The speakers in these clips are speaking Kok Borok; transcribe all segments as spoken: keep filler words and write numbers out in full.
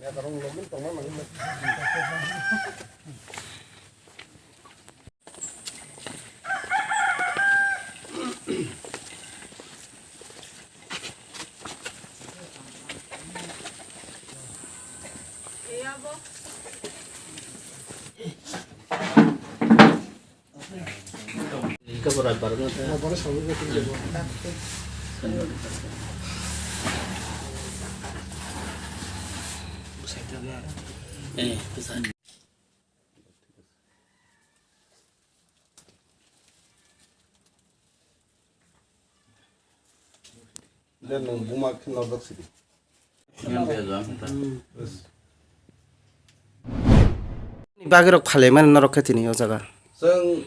Then nwng buma khe norok sidi. Bagwi rok phalaimani norok khe tini o jaga. Chwng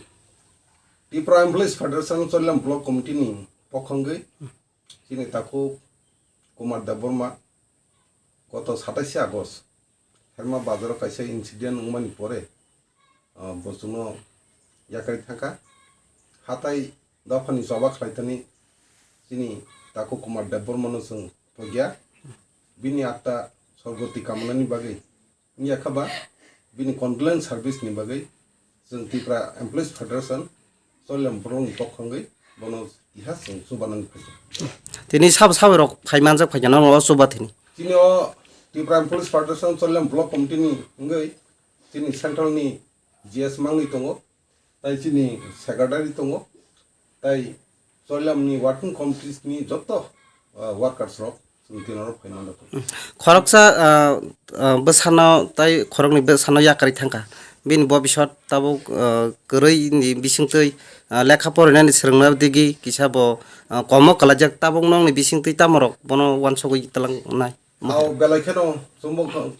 Tripura Employees Federation Chollam Block Committee ni pokhongwi chini takhuk Kumar Debbarma koto sataishe August Herma bazaro kaisa incident wngmani pore, ah, bo chwngno yakarwi thangkha. Hatai dophani choba khlaithani chini takhuk Kumar Debbarmano chwng pogya. Bini atta sorgoti kamanani bagwi wngya kha ba bini condolence service ni bagwi chwng Tripura Employees Federation Chollam Block ni pokhongwi bono iha chwng chubanani phaikha. Tini sabo sabo rok phai manjak phaikha no o chuba thini. Chini o Tripura Employees Federation Chollam Block Committee ni wngwi chini central ni G S mangwi tongo, tai chini secretary tongo, tai Chollam ni working committees ni joto, ah, workers rok chwng tini oro phai manjak. Khoroksa, ah, ah, bwsano tai khoroknwi bwsano yakarwi thangkha. Bini bobisot tabuk, ah, kwrwi ni bisingtwi, ah, lekha porinani swrwngna digi kisa bo, ah, komo kwlaijak, tabuk nokni bisingtwi tamo rok bono uansugwi twlangnai? Ao belai kheno chwngbo kha-,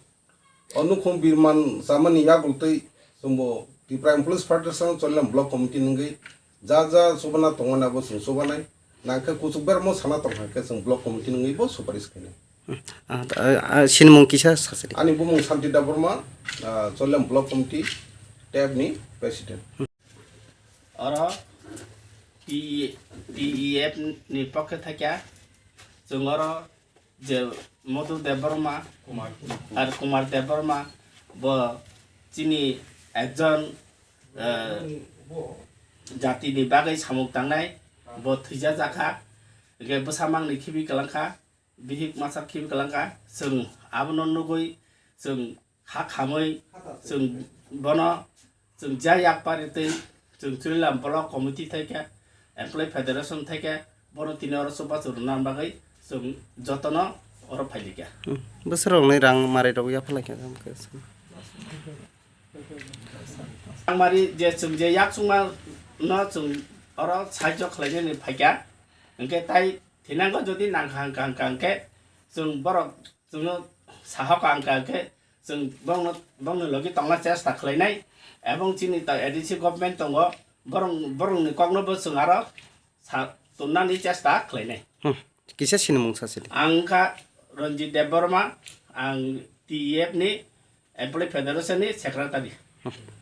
o nukhung birman chamani yagultwi chwngbo Tripura Employees Federation Chollam Block Committee nungwi ja ja chubana tongmani abo chwng chubanai. Nangkhe kuchuk bermo sana tongkha khe chwng Block Committee nungwi bo suparis khainai. Ah, ah, ah, sinimung kisa sasadi. Ani bumung Santi Debbarma, ah, Chollam Block Committee, tep ni President. Oro T E, T E F ni pokhe thakya chwng oro je Madhu Debbarma, ar Kumar Debbarma, bo chini ekjon, eh, jatini bagwi samung tangnai, bo thwijajakha, hwnkhe bwsa mangni khibi kwlangkha, bihik masa khibi kwlangkha, chwng abono nugwi chwng ha khamwi chwng bono chwng ja yak pari twi chwng Chollam Block Committee thai khe, Employee Federation thai khe, bono tini oro chubachu rwna bagwi chwng jotono oro phailikha. Hmm. Bwswk rokni rang mari rok yapha laikha. Rang mari je chwng je yak chwngma no chwng oro sahajyo khlainani phaikha, hwnkhe tai thinango jodi nangkha hwnkha hwnkha hwnkhe chwng borok chwngno sahok ang kha khe, chwng bongno, bongni logi tongna chesta khlainai, ebong chini ta A D C government tongo, borong, borongni kokno bo chwng aro sa-, tonnani chesta khlainai. Hmm. Kisa sinimung sasidi. Ang kha Ranjit Debbarma, ang T E F ni Employee Federation ni secretary. Hmm.